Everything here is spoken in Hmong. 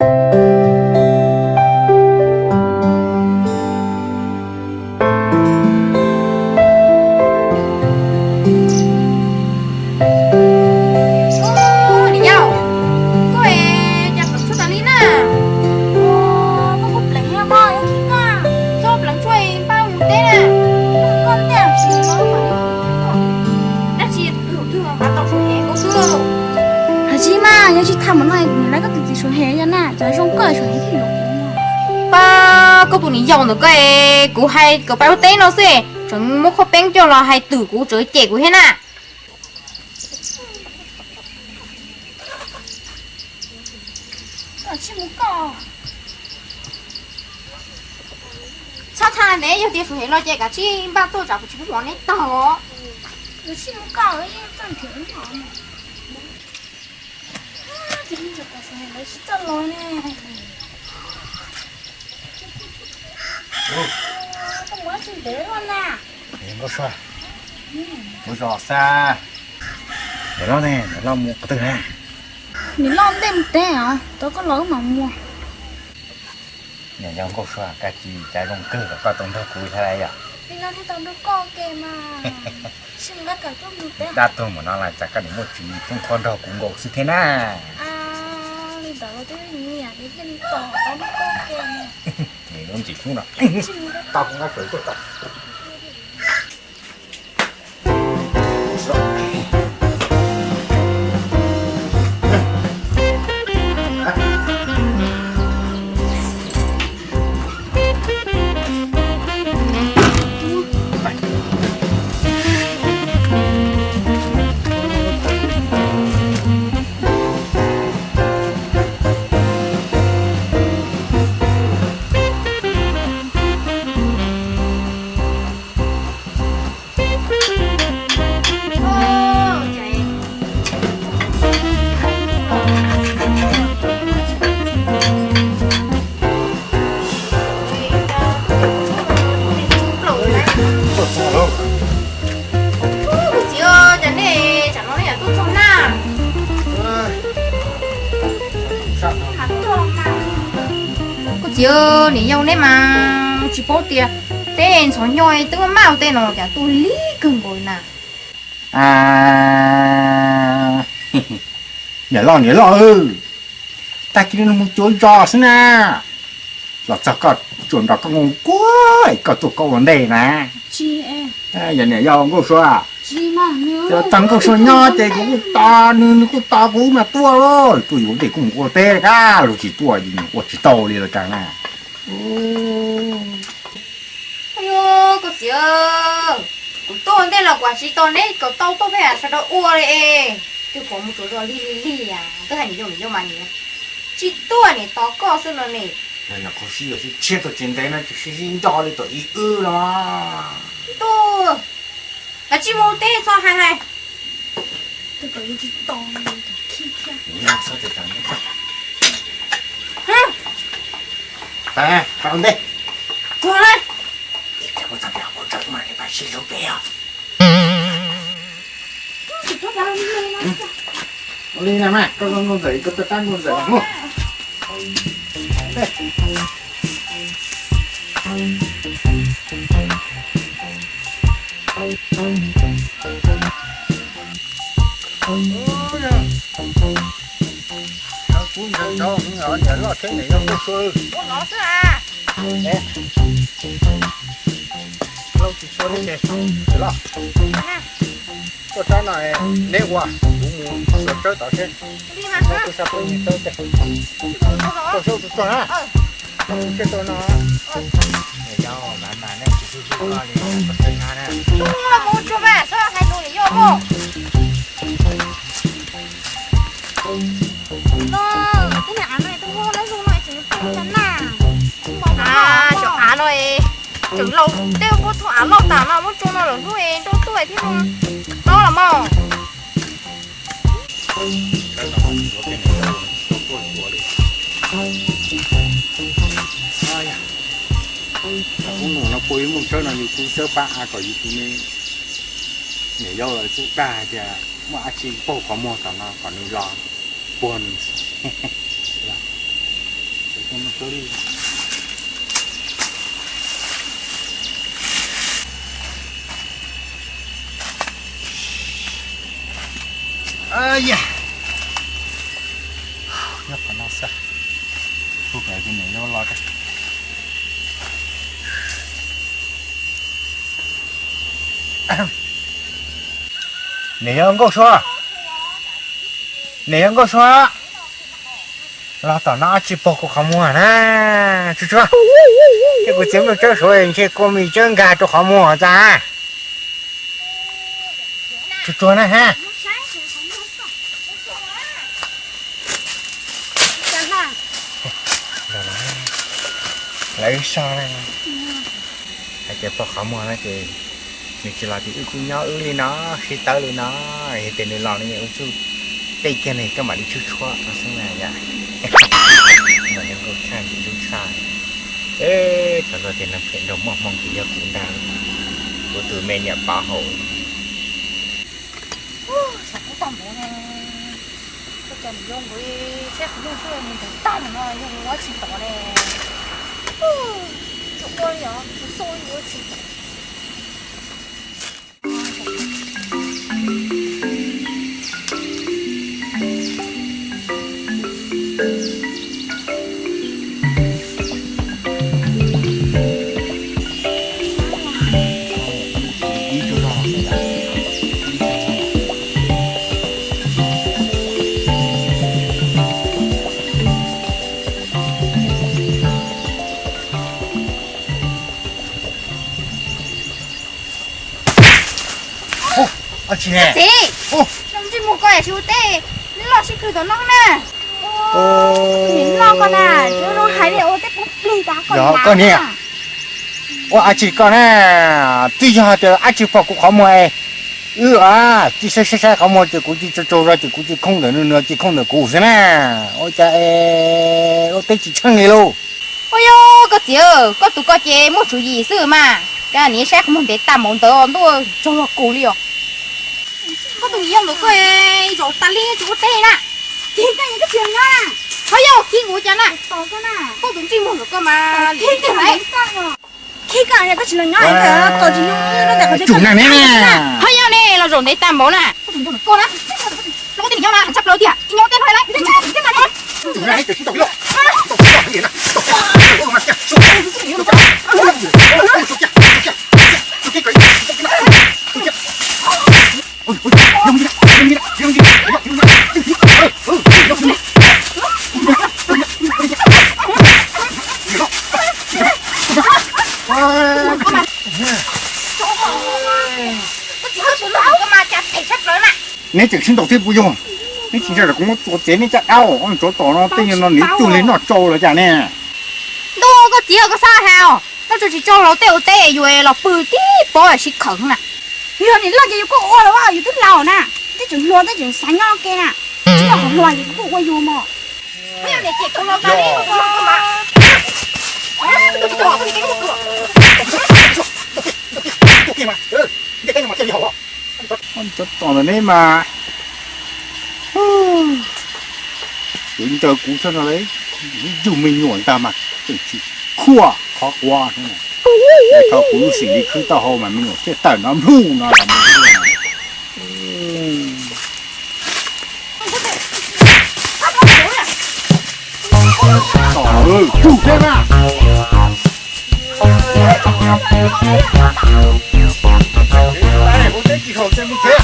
Niam yau, koj es cas pleev tshuaj tas li na? Koj kuj pleev thiab mog, yog khib koj txhob pleev tshuaj npaj mus teb na. Koj ntej tsis no dab tsi twg twg mas tau suav hev nkaus xwb. Hais tsis mas yog tsis tham mus no kuv nim lawv koj tus txiv suav hev yog na, cov zoo koj suav hev thiaj yuav kuv. Pab koj tus niam yau ntawm koj, kuv hais kom pab ua teb no xwb, tseem muab khaub peeb coj los hais twm kuv, tseem cem kuv thiab na. Tsis mus koj. Txhob tham ntev, yog tias suav hev los ces kav tsij npaj tuaj tsam kuv tsis pub mov neb tag os. Tsis mus koj, yeej txawj nrhiav no. Ces tsis txawj los ne. Koj mus tsis ntev los na. Nkauj Sua, kuv zos xa. Niam loj ne, niam loj mus qhov twg na? Niam loj ntej mus teb os, tau koj los wb mam mus. Niam yau Nkauj Sua, koj tsis cas zoo kawg kom koj tau nrog kuv thiab lauj yom? Li no thiaj tau nrog koj ke mas. Dab tuag mus no los cas koj niam muaj tsis thooj qhov nrog kuv nkaus xwb thiab na. Li ntawd los twb nyiam nyiam thiaj li tos tau nrog koj ke. Nws lub ntsis hnub no tau koj nqa kawm tuaj tau. Kuv txiv, cas nej tsam no nej yuav tuaj txog na? Kuv txiv, niam yau neb mas tsis paub tias teb ntxhov nyob twb maj ua tej no cas tuaj lig kawg nkaus na. Niam loj, niam loj, tag kis no mus cuav zos xwb na, los txog koj tsuas nrog koj nkoos kuag es koj tuaj koj ua ntej na. Yog niam yau Nkauj Sua, txog Nkauj Sua nyob ces kuv kuj tos nws, nws kuj tos kuv mas tuaj lauj. Tuaj yuav ntej kuj mus ua teb, kab lug tsis tuaj, ua tsis tau li los cas na. Koj txiv, kuv tuaj ua ntej los kuv tsis tos neb kom tau tuaj peb sawv daws ua li es. Twb pom mus tsuas zos lig lig lig, twb hais niam yau niam yau mas niam tsis tuaj, niam tos koj xwb no ne. Qhov sib yuav sib tshiab tuaj tsis ntev no tsis sib nco li tom ib wb los. Tuaj, kav tsij mus teb txhob hais hais. Pab ua ntej. Tuag na. Ua li na mas, koj nkauj ntxawm, koj tuaj tab nkauj ntxawm mus. Kuv nrog niam loj thiab niam yau tuaj xwb. Ua no xwb a. Lauj tsis tshua thiab ces, niam loj, tuaj sab no neb ua, kuv mus xuas tsawb tod seb. Tuaj sab peb niag tsawb ces, tuaj sab tus txog na. Tuaj sab tus txog no. Niam yau mas mas nej tsis hlub hlub koj li, koj tsis hnab na. Tuaj mus tsuag mas txhob hais lus niam yau mog. Los, tej niag av no twb muab lawv zoo no tseem tau cov na. Cov av no tseem laus, tej muab thoob av loj tas no muab tso no lawm hnub nrau tuaj thiab no los mas. Kuv nus no puas yuav muaj tsawb no yus kuj tsawb pab av kom yus tus me niam yau lawv txuj dag tias muaj dab tsi paug qhov muag tom no kom nws los puag nws. Nyob qhov no xwb, hu kom tus niam yau los. Niam yau Nkauj Sua, niam yau Nkauj Sua, los tom no dab tsi pog kuv qhov muag na. Tsuag tsuag, ces kuv txiav nplooj tsawb suav ntshe kua mis tsawb nkag rau qhov muag tas. Tsuag tsuag na ha. Lawv so na, hais tias pog qhov muag no ces nws tsis los ces wb kuj nyob wb li no, sib tawb li no, yog tias nws los no ua txuj tej kiag nws coj mam li tshub tshuab no xwb na yom. Mas yog nkauj tshaj ntxim hlub tshaj. Eb, tau luag tias neeg phem nraug muaj hmoo ces yog kuv ntag, kuv tus me niam pov haum. Xav kub tag npaum ne, koj cov niam yau nkawd saib qhov muag xwb nws ntev tag no yog ua tsis tod ne. Tsis ua li os, kuv xauj ua tsis tod. Txiv, ntsej muag koj yam tsis ua teb, loj sib plhws tom no na. Nws loj koj na, tsis zoo hais li, ua teb poob plig tas koj niam. Ua dab tsi koj na, twb yog tias dab tsi pog kuv qhov muag es wb tsis saib saib saib qhov muag ces kuv tsis tsaug tsaug zog ces kuv tsis khoob ntawm nws, nws tsis khoob ntawm kuv xwb na. Ua cas es ua teb tsis tsheej li lauj? Ua yog koj txiv, koj tus koj ces muaj tswv yim xwb mas, cas niaj saib qhov muag ntev tag npaum ntawd ntuj tsaug zog kuv li os. Koj tus yau ntawd koj zaum tas li tsis ua teb na. Koj tsis nyob na. Ho yog kib kuv cas na. Koj tus ntsej muag ntawd koj mas li. Koj tsis los nyob, koj tsis nyob. Ho yog ne los zaum ntev tag npaum na. Tshaj plaws tiag, nyob tej no lawm. Neb tseem sib ntaus thiab puas yog? Neb tsis ntshai kuv muab txuas txiav neb caj dab, tsov tom no tej nyuag no nws cuag li noj tsau los cas ne? Ntuj, koj txiv, koj xav hais os, noj tsau tsis tsau los tej ua teb yuav los pw tib pob sib khawv na. Yog niam loj ces yus kuj ua los yus twb laus na, twb tseem hluas twb tseem xav nyob ua ke na. Tsis yog qhov hluas ces kuj ua yus mos. Tsov tom ntawm neb mas, yuav ncaws kuv txhob no, yug me nyuam ntag mas tseem tsis khuaj qhov quav. Tau kuv lub sim li khwb taub hau mas me nyuam thiaj tawm no nplhuj no los. Tus teb mas, ua teb tsis haum tseem mus tsev.